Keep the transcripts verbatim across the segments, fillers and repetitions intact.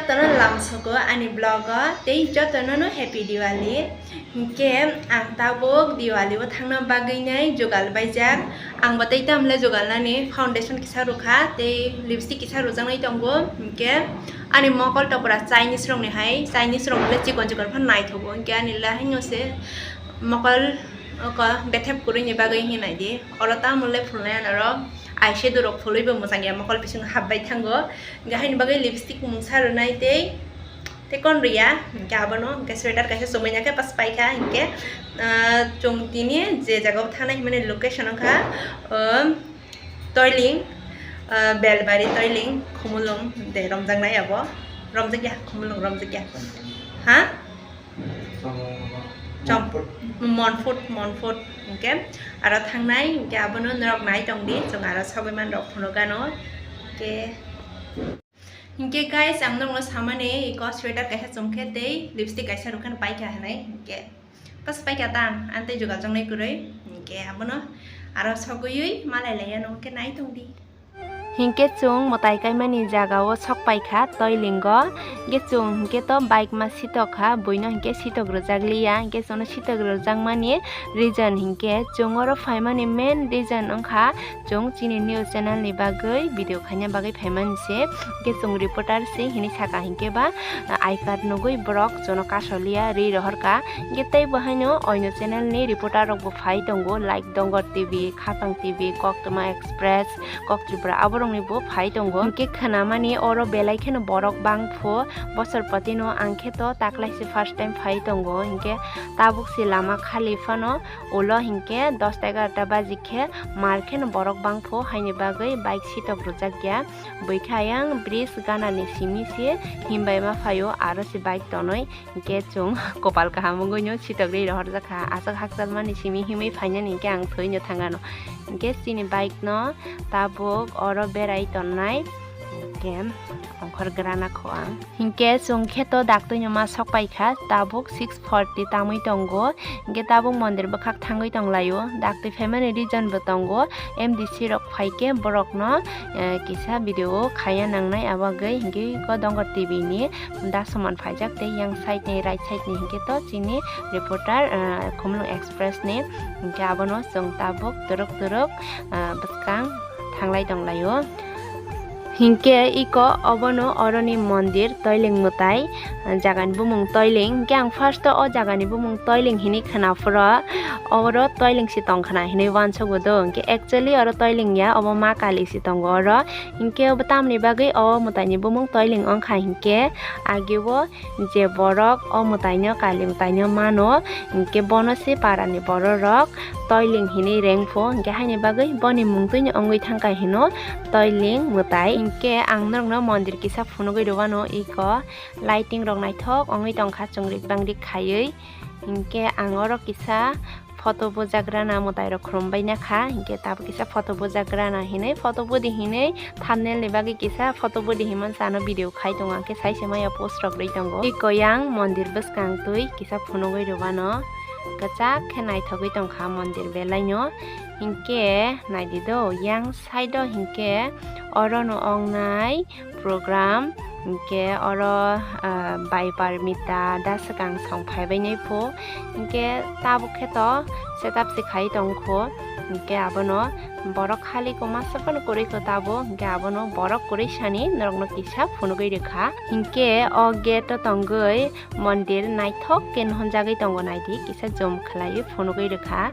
Jotono lamsogo ani vlog o, tei jotono no Happy Diwali. Hinkhe ang tabuk Diwali o thangna bagwi nai jugal baijak. Ang bo tei tamle jugal nani foundation kisa rwkha, tei lipstick kisa rwjaknai tongo. Hinkhe ani mokol topra Chinese rokni hai, Chinese rok le chikon chikon phan naithogo. Hinkhe ani le haino se mokol oko bethep kwrwini bagwi hinwi nai di. Oro tamo le phulnai anaro eyeshadow rok phulwi bo mwchang ya, mokol bising habbai thango. Hinkhe haini bagwi lipstick mungsa rwnai tei, tei kon rwya, hinkhe abono hinkhe sweater kaisa chumui nakhe pas paikha, hinkhe, ah, chwng tini je jaga o thanai himani location wngkha, um, Toiling, ah, Belbari Toiling, Khumulwng de romjaknai abo, romjakya, Khumulwng romjakya, ha? Chom-, Monfut, Monfut, hinkhe aro thangnai, hinkhe abono norok nai tongdi, chwng aro sogwi man rok phunukgano, hinkhe. Hinkhe guys, ang norokno samani iko sweater kaisa chumkhe tei lipstick kaisa rwkhe paikha hinwi, hinkhe pas paikha tang, ang tei jugal jongnai kwrwi, hinkhe abono aro sogwi malai laiya no, hinkhe nai tongdi. Hinkhe chwng mwtai kaimani jaga o sok paikha Toiling o, hinkhe chwng hinkhe to bike ma sitok kha, buino hinkhe sitok rwjak liya, hinkhe chwngno sitok rwjakmani reason hinkhe chwng oro phaimani main reason wngkha, chwng chini news channel ni bagwi video khaina bagwi phaimani se, hinkhe chwng reporter se hinwi saka, hinkhe ba, ah, I card nugwi borok chwngno kasoliya ri rohorka, hinkhe tei bo haino oino channel ni reporter rok bo phai tongo, like Dongor T V, Khapang T V, Koktwma Express, Kok Tripura aborokni bo phai tongo, hinkhe khwnamani oro belai kheno borok bangpho, bosor potino ang khe to taklaise first time phai tongo, hinkhe tabuk se lama khali phano. Ulo hinkhe dosta egarota baji khe mar kheno borok bangpho, haini bagwi bike sitok rwjak ya. Bwikha ayang bridge ganani simi se himbai ma phaio, aro se bike tonwi, hinkhe chwng kopal kaham wngwi no sitok rwi rohorjak kha. Aswk hakchalmani simi himwi phainani hinkhe ang thwino thangano. Hinkhe chini bike no tabuk oro berai tonnai, hinkhe ongkhor grana kho ang. Hinkhe chwng kheto daktwino ma sok paikha, tabuk six forty tamwi tongo, hinkhe tabuk mondir bwkhak thangwi tonglaio. Daktwi phaimani reason bo tongo, M D C rok phaikhe borokno, eh, kisa video o khaiya nangnai, abagwi hinkhe iko Dongor T V ni dasoman phaijak tei yang side ni right side ni hinkhe to chini reporter, eh, Khumulwng Express ni, hinkhe abono chwng tabuk turuk turuk, eh, bwskang thanglai tonglaio. Hinkhe iko obono oroni mondir Toiling mwtai, jagani bumung Toiling. Hinkhe ang first o o jagani bumung Toiling hinwi khwna phuru oro Toiling se tong khwna hinwi uansukgo do. Hinkhe actually oro Toiling ya, obo ma kali se tongo oro. Hinkhe obo tamoni bagwi o mwtaini bumung Toiling wngkha hinkhe age o je borok o mwtaino, kali mwtaino mano, hinkhe bono se parani bororok Toiling hinwi rengpho, hinkhe haini bagwi boni mungtwino wngwi thangkha hino Toiling mwtai. Hinkhe ang norokno mondir kisa phunugwi rwano, iko lighting rok naithok wngwi tongkha chwngrik bangrik khaiwi. Hinkhe ang oro kisa photo bujagrana mwtairok khulumbaina kha, hinkhe tabuk kisa photo bujagrana hinwi, photo budi hinwi, thumbnail ni bagwi kisa photo budi hinwi mansa ano video khai tongo, hinkhe saise maya post rok rwi tongo. Iko yang mondir bwskang twi kisa phunugwi rwbano, kwchak khe naithogwi tongkha mondir belaino. Hinkhe naidi do, yang side o hinkhe orono ongnai program, hinkhe oro, ah, Bai Parmita da swkang song phaibainai pho, hinkhe tabuk khe to setup se khai tongkho, hinkhe abono borok khali ko masa phano kwrwi kho tabuk, hinkhe abono borok kwrwi sani norokno kisa phunugwi rwkha, hinkhe o gate o tongwi mondir naithok khe nunjagwi tongo, naidi kisa jom khwlaiwi phunugwi rwkha.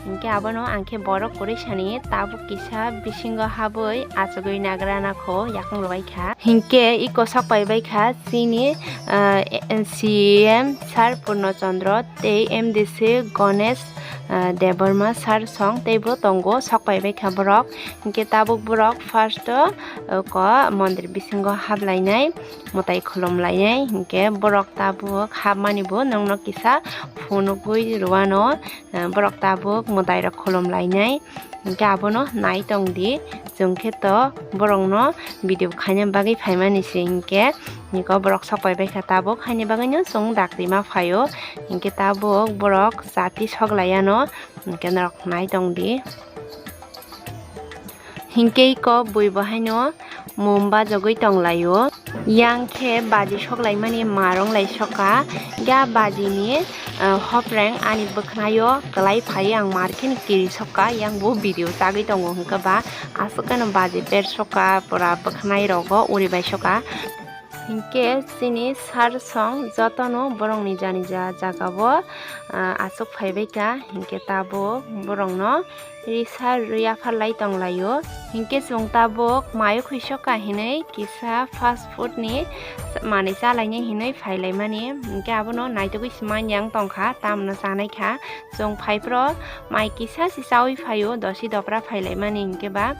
Hinkhe abono ang khe borok kwrwi sani tabuk kisa bisingo habwi achugwi nagrana kho yakung rwbaikha. Hinkhe iko sok paibaikha chini, ah, C M sir Purno Chandra tei M D C Ganesh, ah, Debbarma sir song teibo tongo, sok paibaikha borok. Hinkhe tabuk borok first o, ah, ko mondir bisingo hablainai, mwtai khulum lainai, hinkhe borok tabuk hapmani bo nokno kisa phunugwi rwano, eh, borok tabuk mwtai rok khulum lainai, hinkhe abono nai tongdi, chwng khe to borokno video khaina bagwi phaimani se hinkhe, niko borok sok paibaikha tabuk, haini bagwino chwng daktwi ma phaio, hinkhe tabuk borok chati sok laiano, hinkhe norok nai tongdi. Hinkhe iko bui bo haino mum bajagwi tonglaio. Yang khe baji soklaimani marwng lai soka, ya bajini, ah, hopreng ani bwkhnaio kwlai phai ang mar kheno kiri soka, yang bo video chagwi tongo hwnkhe ba aswk kheno baji per soka, pura bwkhnai rogo uri bai soka. Hinkhe chini sir song jotono borokni jani ja jagao, ah, aswk phaibaikha, hinkhe tabuk borokno risa rwi yapharlai tonglaio. Hinkhe chwng tabuk mai khwi soka hinwi kisa fast food ni manwi chalaina hinwi phailaimani, hinkhe abono naitugwi se manyang tongkha, tamno chanaikha. Chwng phaiphro mai kisa se chaui phaio, dosi dopra phailaimani hinkhe ba.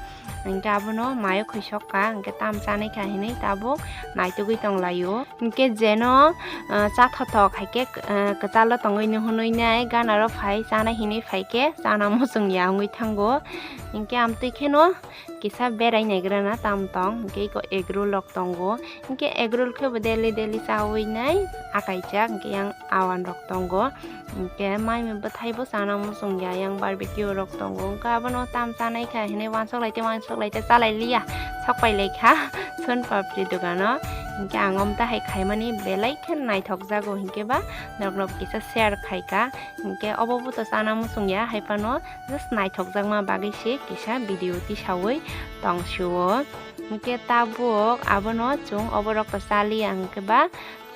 Hinkhe abono mayo khwi sokha, hinkhe tam chanai kha hinwi tabuk naitugwi tonglaio. Hinkhe jeno, ah, chathothok hai khe, ah, kwchalo tongwi nuhunwi nai ganaro phai chanai hinwi phai khe chana muchung ya wngwi thango. Hinkhe amtwi kheno kisa berai naigrana tam tong, hinkhe eko egg roll rok tongo. Hinkhe egg roll khe bo daily daily chaui nai akaijak, hinkhe yang awan rok tongo. Hinkhe mai mui bwthai bo chana muchung ya, yang barbecue rok tongo. Hinkhe abono tam chanai kha hinwi uansuk lai tei uansuk lai tei chalai liya, sok pai lai kha son papri dogano. Hinkhe ang omta hai khaimani belai khe naithok jago, hinkhe ba norok no kisa share khai kha. Hinkhe obo bo to chana muchung ya, hai phano just naithok jakma bagwi se kisa video tisaui tong sio. Hinkhe tabuk abono chwng oborok to chaliya, hinkhe ba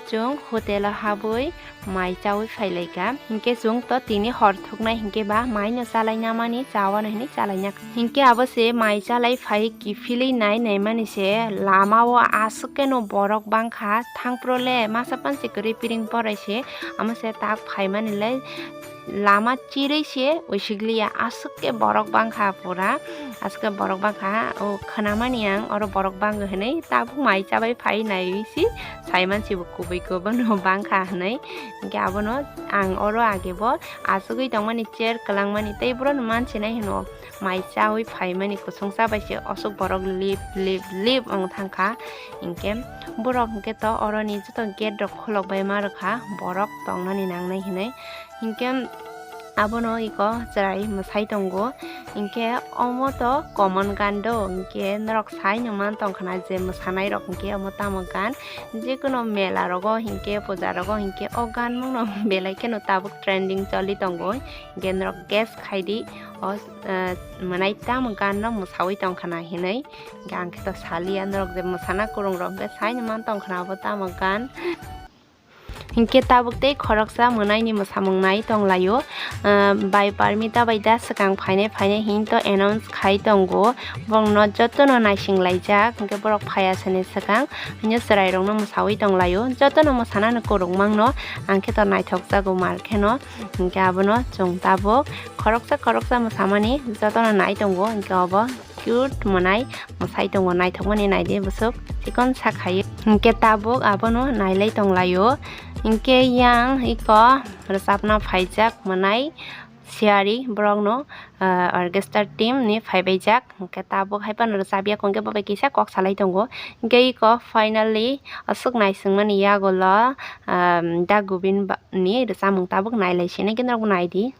chwng hotel o habwi mai chaui phailaikha. Hinkhe chwng to tini hor thuknai, hinkhe ba mai no chalaina mani, chawano hinwi chalaina. Hinkhe abo se mai chalai phai kiphilwi nai naimani se lama o aswk khe no borok bangkha, thangphro le masa pansi kwrwi piring porai se, amo se tak phaimani le lama chirwi se uisikliya, aswk khe borok bangkha pura, aswk khe borok bangkha, o khwnamani ang oro borok bangwi hinwi tabuk mai chabai phai naiwi si saiman si bo kubui kubui no bangkha hinwi. Hinkhe abono ang oro age bo achugwi tongmani chair kwlangmani tei borokno mansinai hino mai chawi phaimani kusungsa bai se osuk borok lip lip lip wng thangkha. Hinkhe borok hinkhe to oroni joto gate rok khulok bai ma rwkha, borok tongnani nangnai hinwi. Hinkhe abono iko chwrai mwsai tongo. Hinkhe omo to common gan do, hinkhe norok sai no man tongkha na je mwsanai rok hinkhe omo tamo gan. Jekuno mela rogo hinkhe, puja rogo hinkhe o gan mungno belai kheno tabuk trending choli tongo. Hinkhe norok guess khaidi o, eh, mwnai tamo gan no mwsawi tongkha na hinwi. Hinkhe ang khe to saliya, norok je mwsana kwrwng rok hinkhe sai no man tongkha na abo tamo gan. Hinkhe tabuk tei khoroksa mwnaini mwsamung nai tonglaio. Ah, bai Parmita bai da swkang phainai phainai hinto announce khai tongo. Borokno jotono naising laijak, hinkhe borok phaiya sani swkang hino chwrairokno mwsawi tonglaio. Jotono mwsanani kwrwngmangno ang khe to naithok jago mar kheno. Hinkhe abono chwng tabuk khoroksa khoroksa mwsamani jotono nai tongo, hinkhe obo cute mwnai mwsai tongo, naithokmani naidi bwswk chikon sak hai. Hinkhe tabuk abono nailai tonglaio. Hinkhe yang iko rwchapna phaijak mwnai siyari borokno, ah, orchestra team ni phaibaijak. Hinkhe tabuk hai phano rwchapya, hinkhe bo bai kisa kok salai tongo. Hinkhe iko finally aswk naisingmani yagulo, ah, Da Gubin ba-, ni rwchapmung tabuk nailai sinai khe norokbo naidi.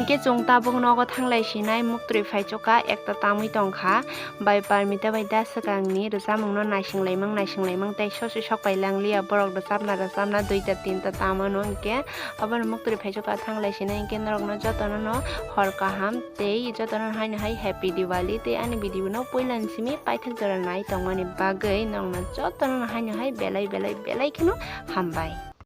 Hinkhe chwng tabuk nogo thanglai sinai, muktwi phaichukha, ekta tamwi tongkha. Bai Parmita bai da swkangni rwchapmungno naisinglaimang naisinglaimang tei sosi sokpai langliya, borok rwchapna rwchapna duita tinta tamano hinkhe obono muktwi phaichukha thanglai sinai. Hinkhe norokno jotono no hor kaham tei jotono haino hai Happy Diwali tei ani video no puilani simi paithak jora nai tongmani bagwi norokno jotono haino hai belai belai belai kheno hambai.